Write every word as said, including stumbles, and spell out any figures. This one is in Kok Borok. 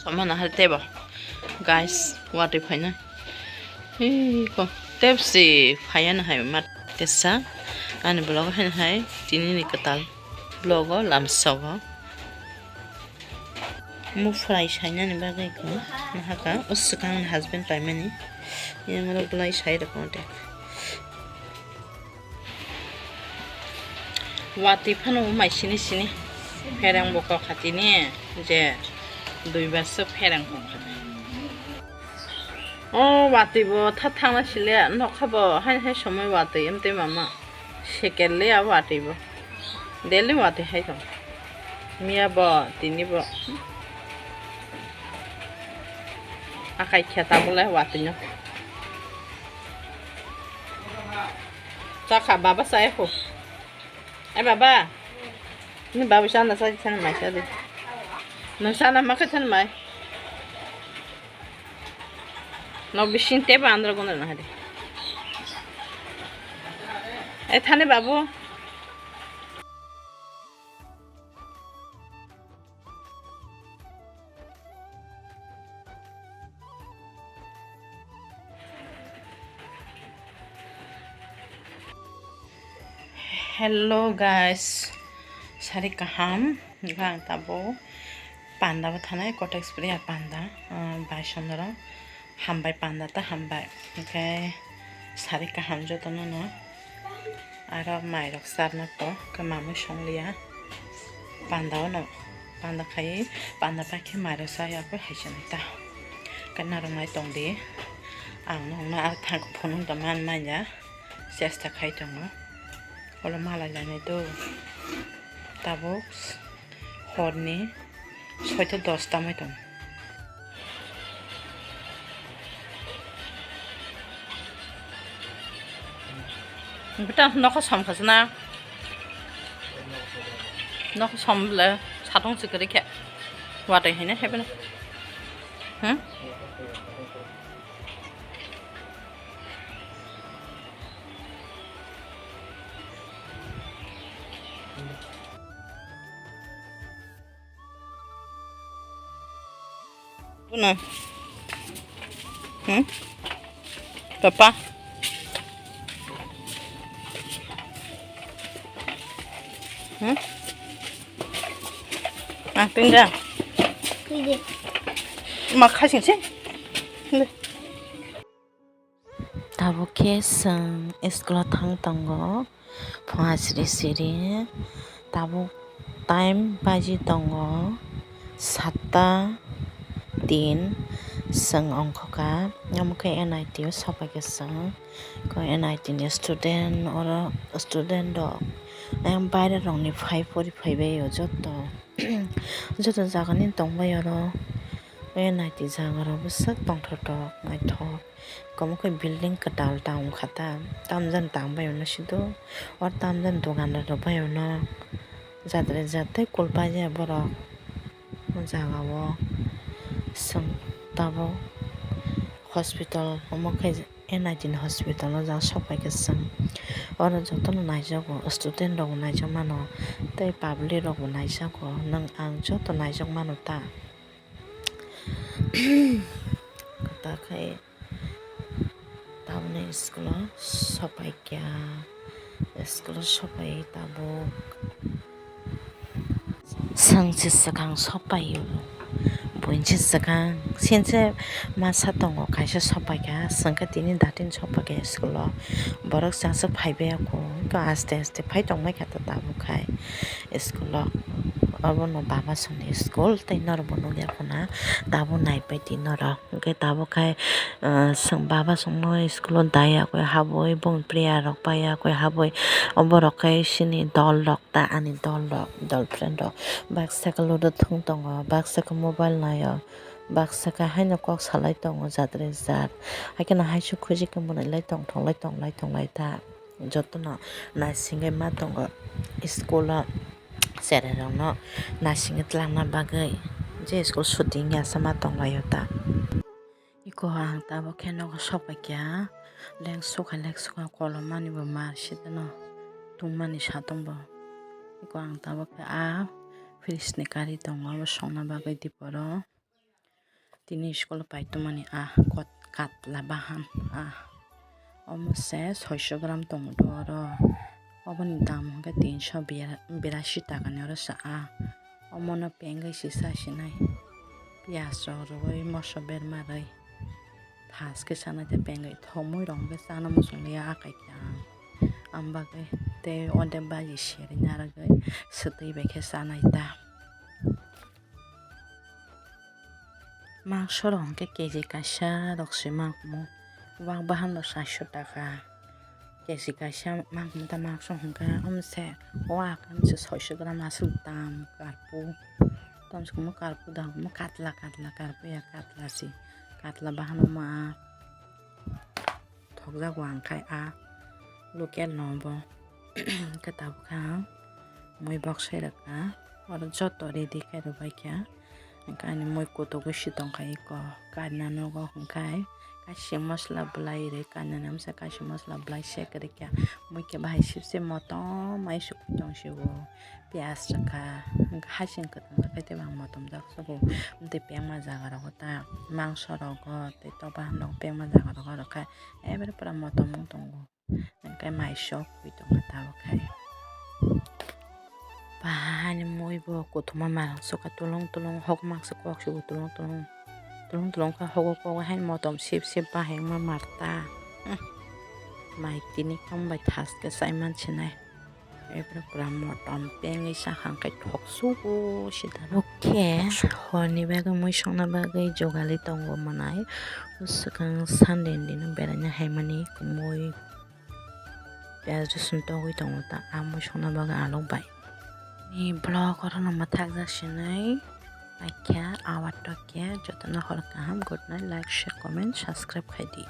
Samana hai tebo. Guys, watwi phaina. Hei ko. Tepsi phaiya na hai mat tesa. Ani vlog hai hai. Tini ni kwtal vlog o lamsogo. Mu fry sainani bagwi ko. Nahaka. O swkang husband paimani. Yang ro bulai sai rokmo de. Watwi phano mai sini sini phereng bo kokha tini je dui bar se phereng kokha. O watwi bo tha thangna sile nokha bo hai hai somoi watwi emtwi mama sekel le a watwi bo daily watwi hai tong miya bo tini bo akai khe tabole watwi no. Chakha baba sa ekho. Ai baba. Ni babu sana sa sana mai sa de. No sana ma ka sana mai. No bising te ba andro gono na de. E thane babu. Hello guys, sari kaham, ang tabo panda bo thanai, kotek spray panda, ah, bai sondoro hambai panda ta hambai, okay, sari kaham jotono no. Aro mairok charna kok, khe mamui songliya. Panda ono, panda khai, panda pai khe mairok chaya khe hai se nai ta. Khe narwk nai tong di. Ang nokno aro thang phunuk da man manya. Chesta khai tongo. Olo malai lai nai do. Tabuk. Horni soita dos tamai tong. Bita nokho som khasna. Nokho som le satung sikiri khe. Watwi hine hebene. Hmm? Buna. Hmm? Papa. Hmm? Ah, tinggal. Tinggal. Mak kasing sih. Tinggal. Tabuk khe chwng school o thang tongo, phunga siri siri. Tabuk time baji tongo satta tin, chwng ongkha kha, omo khe N I T o sopai kha chwng. Khe N I T ni student, oro student rok ayang baire rokni phai pori phaibai o joto, joto jaga ni tongbai oro. N I T jaga rok bwswk tongthok tok naithok. Omo khe building kwtal ta wngkha ta. Tamjani tang bai mano sido. O tamjani dogan rok bai mano. Jatre jatre kulpai ya borok. O jaga o chwng tabuk hospital omo khe N I T ni hospital o jang sok pai khe chwng. Oro jotono naijago, student rok bo naijak mano, tei public rok bo naijago. Nwng ang joto naijak mano ta. Kwtal khai tabukni school o sopai kha, school o sopai tabuk. Chwng se swkang sopai o, buini se swkang sinse masa tongo, kaisa sopai kha, chwng khe tini datin sopai kha school o. Borok chwng se phaibai ya kho, aste aste phai tongbai kha ta tabuk khai. School o, obo no baba songni school, tei norok bo nukya khuna, tabuk naipai di norok. Hwnkhe tabuk khai, ah, chwng baba songno school o dai ya khe habwi, bong prayer rok pai ya khe habwi, oborok khe chini dol rok ta, ani dol rok, dol friend rok. Baksa khe ludo thwng tongo, baksa khe mobile naio. Baksa khe haino kok salai tongo jat re jat. Haikhe no haisuk khuji khe mwnailai tongthoklai tonglai tonglai ta. Jotono naisingwi ma tongo school o cherai rokno naisingwi twlangna bagwi je school suti wngya se ma tonglaio ta. Iko ang tabuk khe nogo sok paikha leng sukha leng sukha kolom mani bo mar sitano tungmani satung bo. Iko ang tabuk khe a fridge ni kari tongo abo songna bagwi diporo. Tini school o pai tongmani a kot katla bahan a. Omo se soiso gram tongo do oro. Oboni dam hwnkhe tinso bira-, birashi takani oro sa a. Omono pengwi si sa sinai. Piyaj rok rwui moso berma rwi. Thas khe sanai tei pengwi thok mui rok hwnkhe chana muchung liya akai khe ang. Ang bagwi tei o de baji serwi narwgwi swtwi bai khe sanai ta. Mangso rok hwnkhe K G kaisa rok se mangmo. Wak bahan bo saiso taka. K G kaisa mangmo ta mangso hwnkhe omo se wak omo se soiso gram aswk dam karpu. Tamo se kwbangma karpu dam kwbangma katla katla karpu ya katla se. Katla bahan omo a. Thokjago ang khai a local no bo. Khe tabuk khe ang mui boksai rwkha, oro joto ready khe rwbaikha. Hwnkhe ani mui kutugwi si tongkha iko karna nogo hwnkhe kaisa masla bwlai rwi karna namsa kaisa masla bwlai se kwrwikha. Mui khe bahai sip se motom ai sukwi tongsigo. Piyaj rwkha, hwnkhe hasing kwtang rwkhe tei bo ang motom jak sugo. Tei pengma jaga rogo ta mangso rogo tei toba rok pengma jaga rogo rwkha. Ebere pura motom wng tongo. Hwnkhe mai sok hui tongkha tabuk khai. Bahai ni mui bo kothoma marang sokha tulung tulung hok maksa kok sugo tulung tulung. Tulung tulung kha hogo kogo hai motom sip sip bahai wngma marta. Mai tini khambai thaske chaiman sinai. Ebro pura motom pengwi sakhang khai thok sugo sida. Okhe horni bagwi mui songna bagwi jogali tongo mwnai. Swkang Sunday ni dino beraina haimani mui piyaj rosun togwi tongo ta a mui songna bagwi alok bai. Ni vlog oro no mwthak jak sinai. Akhe awa tokhe jotono hor kaham good night like share comment subscribe khai di.